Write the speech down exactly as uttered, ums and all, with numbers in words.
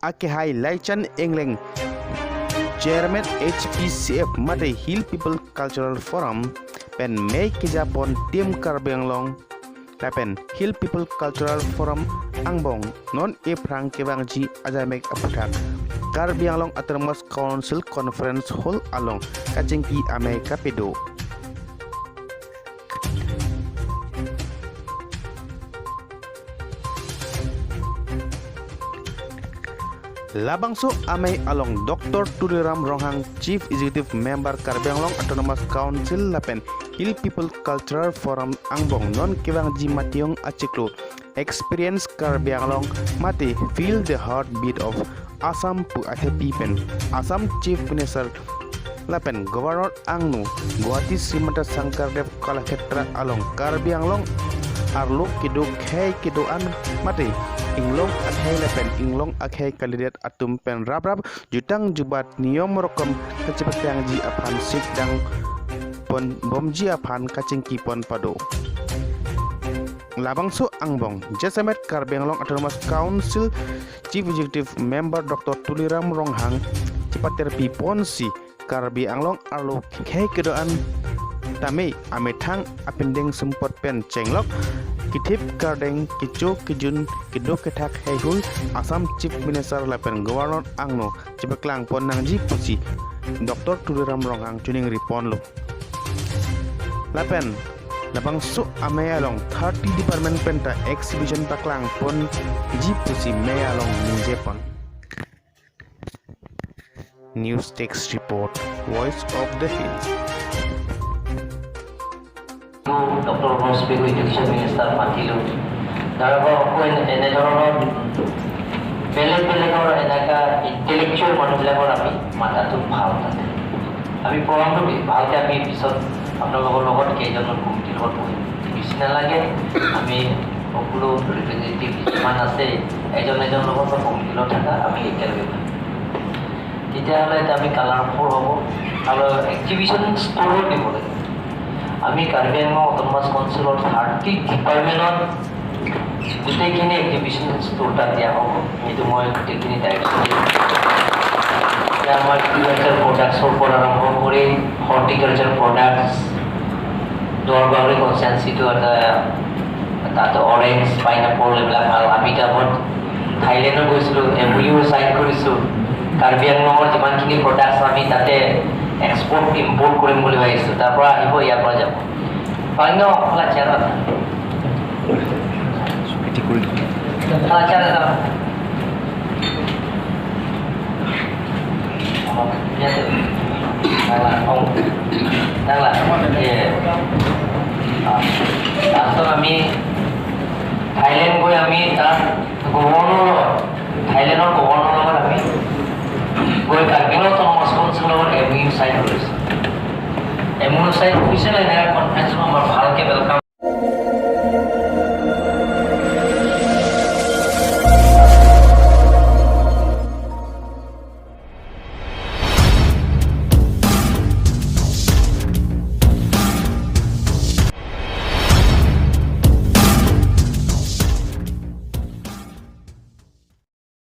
akehai Laichan Engleng, Chairman H P C F mate Hill People Cultural Forum pen mei kejapon Team Karbi Anglong lapen Hill People Cultural Forum angbong non ephrang kevangji ajamek aputhak Karbi Anglong Autonomous Council Conference Hall along kachingki amei kapado. Labangso amei along Doctor Tuliram Ronghang, Chief Executive Member Karbi Anglong Autonomous Council lapen Hill People Cultural Forum angbong non kevangji Mationg achiklo Experience Karbi Anglong mate Feel the Heartbeat of Assam pu athepi pen Assam Chief Minister lapen Governor angno Guwahati Srimanta Shankardev Kalakshetra along Karbi Anglong arlo kedo khei kedo-an mate inglong akhei lapen inglong akhei kalidet atum pen raprap jutang jubat niyom rokom kachepaklangji aphan sikdang pon bomji aphan kachingki pon pado. Labangso angbong jasemet Karbi Anglong Autonomous Council Chief Executive Member Doctor Tuliram Ronghang chepaterpi ponsi Karbi Anglong arlo khei kedo-an tame amethang apindeng sumpot pen chenglok kethip kardeng kecho kejun kedo kethak heihui Assam Chief Minister lapen Governor angno chepaklang pon nangji pusi Doctor Tuliram Ronghang choningri ponlo. Lapen labangso amei along thirty department penta exhibition paklang ponji pusi mei along ningje pon. News Desk Report, Voice of the Hills. Doctor Harsha Pegu education minister মাতিলোঁ। তাৰ পৰা আকৌ এনে, এনেধৰণৰ বেলেগ বেলেগৰ এনেকা ইণ্টেলেকচুৱেল মানুহবিলাকৰ আমি মাতাটো ভাল তাতে। আমি প্ৰগ্ৰামটো বি-, ভালকে আমি পিছত আপোনালোকৰ লগত কেইজনৰ কমিটিৰ লগত বহিম। বেছি নালাগে, আমি সকলো ৰিপ্ৰেজেণ্টেটিভ যিমান আছে, এজন এজন লগত বা কমিটিৰ লগত থকা, আমি একেলগে বহিম। তেতিয়াহ'লে এতিয়া আমি কালাৰফুল হ'ব আৰু এক্সিবিশ্যন ষ্টলো দিব লাগে। আমি কাৰ্বি আংলং অট'নমাছ কাউন্সিলৰ থাৰ্টি ডিপাৰ্টমেণ্টত গোটেইখিনি এক্সিবিশ্যন ষ্টল তাত দিয়া হ'ব। সেইটো মই গোটেইখিনি দায়িত্ব দিম। এতিয়া আমাৰ এগ্ৰিকালচাৰ প্ৰডাক্টছৰ পৰা আৰম্ভ কৰি হৰ্টিকালচাৰ প্ৰডাক্টছ, দুৱাৰবাউৰী কনষ্টিটুৱেঞ্চিটো এটা, তাত অৰেঞ্জ, পাইনএপল এইবিলাক ভাল। আমি এতিয়া আগত থাইলেণ্ডত গৈছিলোঁ, এম অ' ইউ চাইন কৰিছোঁ। কাৰ্বি আংলঙৰ যিমানখিনি প্ৰডাক্টছ আমি তাতে এক্সপৰ্ট ইম্পৰ্ট কৰিম বুলি ভাবিছোঁ। তাৰ পৰা আহিব, ইয়াৰ পৰা যাব। Paling nggak mau pelajaran. Pelajaran apa? Oh, iya tuh. Nangla, oh. Nangla, iya. Ah, langsung kami Thailand goi kami, ah, Governor, Thailand-or Governor-or kami goi Karbi Anglong Autonomous Council-or M O U sign korisu. M O U sign official enaka conference-ot amar bhalke welcome.